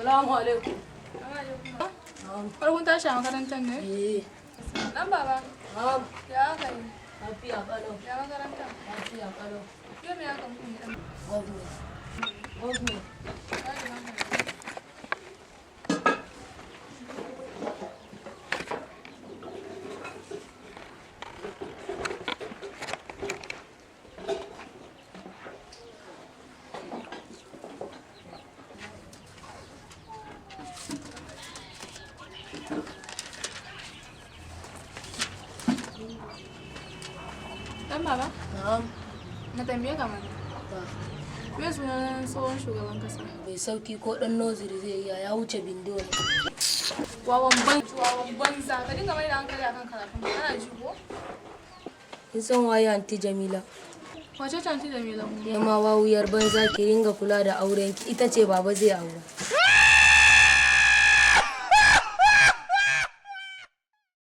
Salamu alaikum. Farkon tashi a makarantar ne? Eh. Nan baba. Na'am. Ya aka yi? Lafiya kalau. Ya makaranta? Lafiya kalau. Yau me aka muku ne dan? Government. Government. Dan baba? Na'am. Na tambaye ka mana. Ba. Me sunan tsohon shugaban kasa? Mai sauki, ko dan nursery zai iya, ya wuce bindo ne. Wawan ban wawan banza, ka dinga mai da hankali akan karatun ka, kana ji ko? Kin san waye Anti Jamila? Wace ce Anti Jamila kuma? Ke ma wawuyar banza, ki ringa kula da aurenki, ita ce baba zai aura.